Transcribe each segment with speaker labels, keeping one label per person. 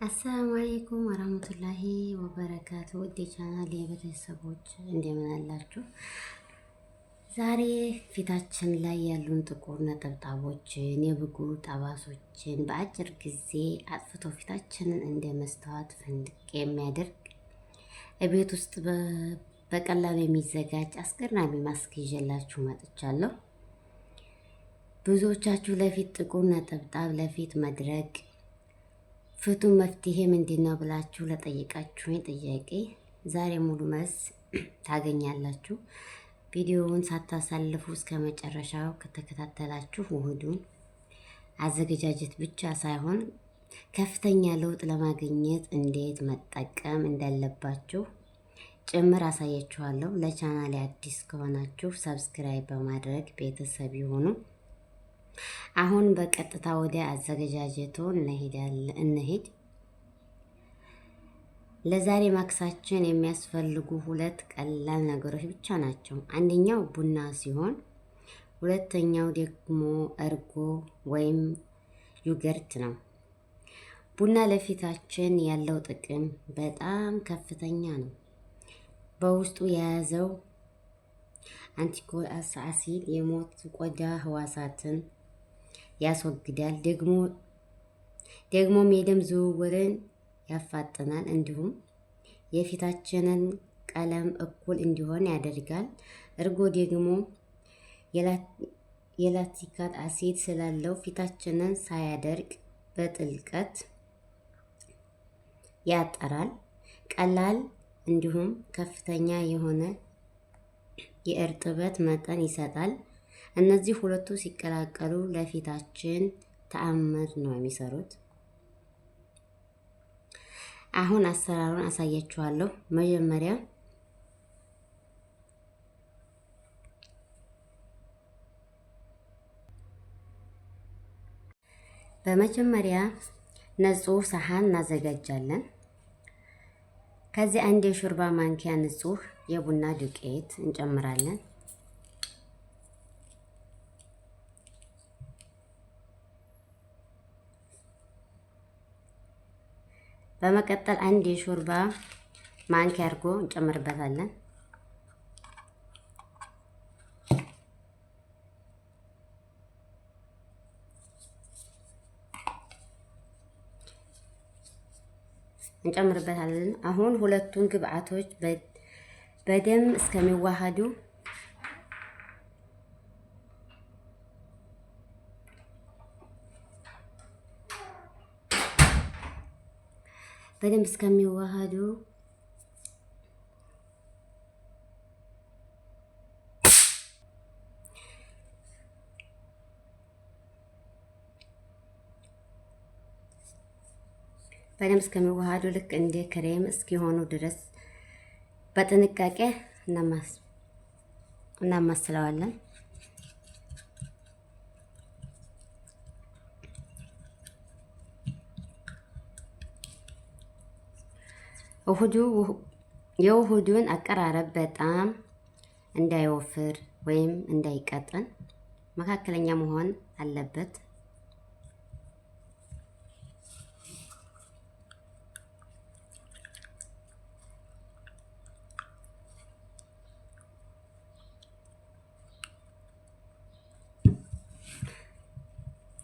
Speaker 1: السلام عليكم ورحمة الله وبركاته። ውድ የቻናል የቤተሰቦች እንደምን አላችሁ? ዛሬ ፊታችን ላይ ያሉን ጥቁር ነጠብጣቦችን፣ የብጉር ጠባሶችን በአጭር ጊዜ አጥፍቶ ፊታችንን እንደ መስተዋት ፍንድቅ የሚያደርግ ቤት ውስጥ በቀላሉ የሚዘጋጅ አስገራሚ ማስክ ይዤላችሁ መጥቻለሁ። ብዙዎቻችሁ ለፊት ጥቁር ነጠብጣብ፣ ለፊት መድረቅ ፍቱን መፍትሄ ምንድን ነው ብላችሁ ለጠየቃችሁኝ ጥያቄ ዛሬ ሙሉ መልስ ታገኛላችሁ። ቪዲዮውን ሳታሳልፉ እስከ መጨረሻው ከተከታተላችሁ ውህዱን አዘገጃጀት ብቻ ሳይሆን ከፍተኛ ለውጥ ለማግኘት እንዴት መጠቀም እንዳለባችሁ ጭምር አሳያችኋለሁ። ለቻናሌ አዲስ ከሆናችሁ subscribe በማድረግ ቤተሰብ ይሁኑ። አሁን በቀጥታ ወደ አዘገጃጀቱ እንሄድ። ለዛሬ ማክሳችን የሚያስፈልጉ ሁለት ቀላል ነገሮች ብቻ ናቸው። አንደኛው ቡና ሲሆን ሁለተኛው ደግሞ እርጎ ወይም yogurt ነው። ቡና ለፊታችን ያለው ጥቅም በጣም ከፍተኛ ነው። በውስጡ የያዘው antioxidant የሞት ቆዳ ህዋሳትን ያስወግዳል። ደግሞም የደም ዝውውርን ያፋጥናል። እንዲሁም የፊታችንን ቀለም እኩል እንዲሆን ያደርጋል። እርጎ ደግሞ የ lactic acid ስላለው ፊታችንን ሳያደርቅ በጥልቀት ያጠራል። ቀላል እንዲሁም ከፍተኛ የሆነ የእርጥበት መጠን ይሰጣል። እነዚህ ሁለቱ ሲቀላቀሉ ለፊታችን ተአምር ነው የሚሰሩት። አሁን አሰራሩን አሳያችኋለሁ። መጀመሪያ በመጀመሪያ ንጹህ ሰሃን እናዘጋጃለን። ከዚህ አንድ የሾርባ ማንኪያ ንጹህ የቡና ዱቄት እንጨምራለን። በመቀጠል አንድ የሾርባ ማንኪያ አድርጎ እንጨምርበታለን። እንጨምርበታለን። አሁን ሁለቱን ግብአቶች በደንብ እስከሚዋሃዱ በደንብ እስከሚዋሃዱ በደንብ እስከሚዋሃዱ ልክ እንደ ክሬም እስኪሆኑ ድረስ በጥንቃቄ እናማስለዋለን። የውህዱን አቀራረብ በጣም እንዳይወፍር ወይም እንዳይቀጥን መካከለኛ መሆን አለበት።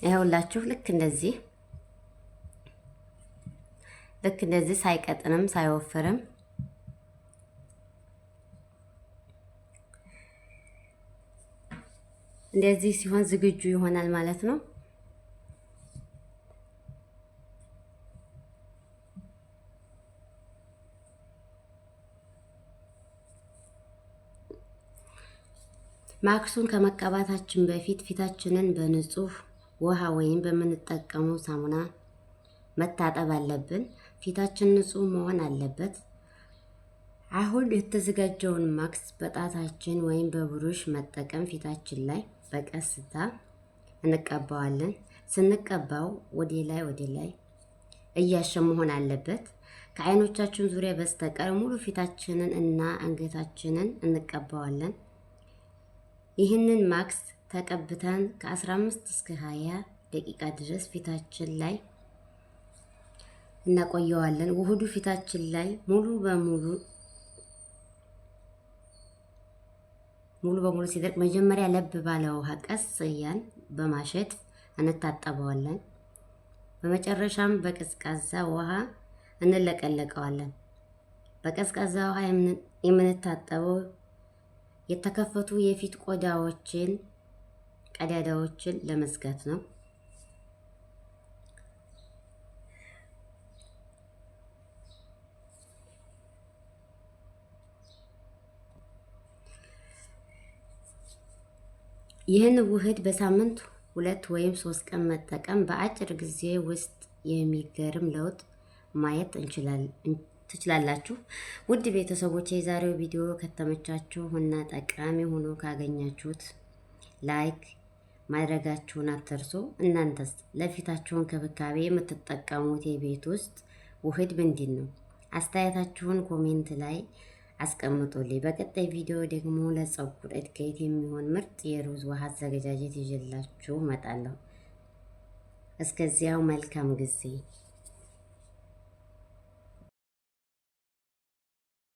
Speaker 1: ይኸውላችሁ ልክ እንደዚህ ልክ እንደዚህ ሳይቀጥንም ሳይወፍርም እንደዚህ ሲሆን ዝግጁ ይሆናል ማለት ነው። ማክሱን ከመቀባታችን በፊት ፊታችንን በንጹህ ውሃ ወይም በምንጠቀመው ሳሙና መታጠብ አለብን። ፊታችን ንጹህ መሆን አለበት። አሁን የተዘጋጀውን ማክስ በጣታችን ወይም በብሩሽ መጠቀም ፊታችን ላይ በቀስታ እንቀባዋለን። ስንቀባው ወደ ላይ ወደ ላይ እያሸ መሆን አለበት። ከአይኖቻችን ዙሪያ በስተቀር ሙሉ ፊታችንን እና አንገታችንን እንቀባዋለን። ይህንን ማክስ ተቀብተን ከ15 እስከ 20 ደቂቃ ድረስ ፊታችን ላይ እናቆየዋለን። ውህዱ ፊታችን ላይ ሙሉ በሙሉ ሲደርቅ መጀመሪያ ለብ ባለ ውሃ ቀስ እያልን በማሸት እንታጠበዋለን። በመጨረሻም በቀዝቃዛ ውሃ እንለቀለቀዋለን። በቀዝቃዛ ውሃ የምንታጠበው የተከፈቱ የፊት ቆዳዎችን ቀዳዳዎችን ለመዝጋት ነው። ይህን ውህድ በሳምንት 2 ወይም 3 ቀን መጠቀም በአጭር ጊዜ ውስጥ የሚገርም ለውጥ ማየት ትችላላችሁ። ውድ ቤተሰቦች፣ የዛሬው ቪዲዮ ከተመቻችሁ እና ጠቃሚ ሆኖ ካገኛችሁት like ማድረጋችሁን አትርሱ። እናንተስ ለፊታችሁ እንክብካቤ የምትጠቀሙት የቤት ውስጥ ውህድ ምንድን ነው? አስተያየታችሁን comment ላይ አስቀምጡልኝ። በቀጣይ ቪዲዮ ደግሞ ለፀጉር እድገት የሚሆን ምርጥ የሩዝ ውሃ አዘገጃጀት ይዤላችሁ እመጣለሁ። እስከዚያው መልካም ጊዜ።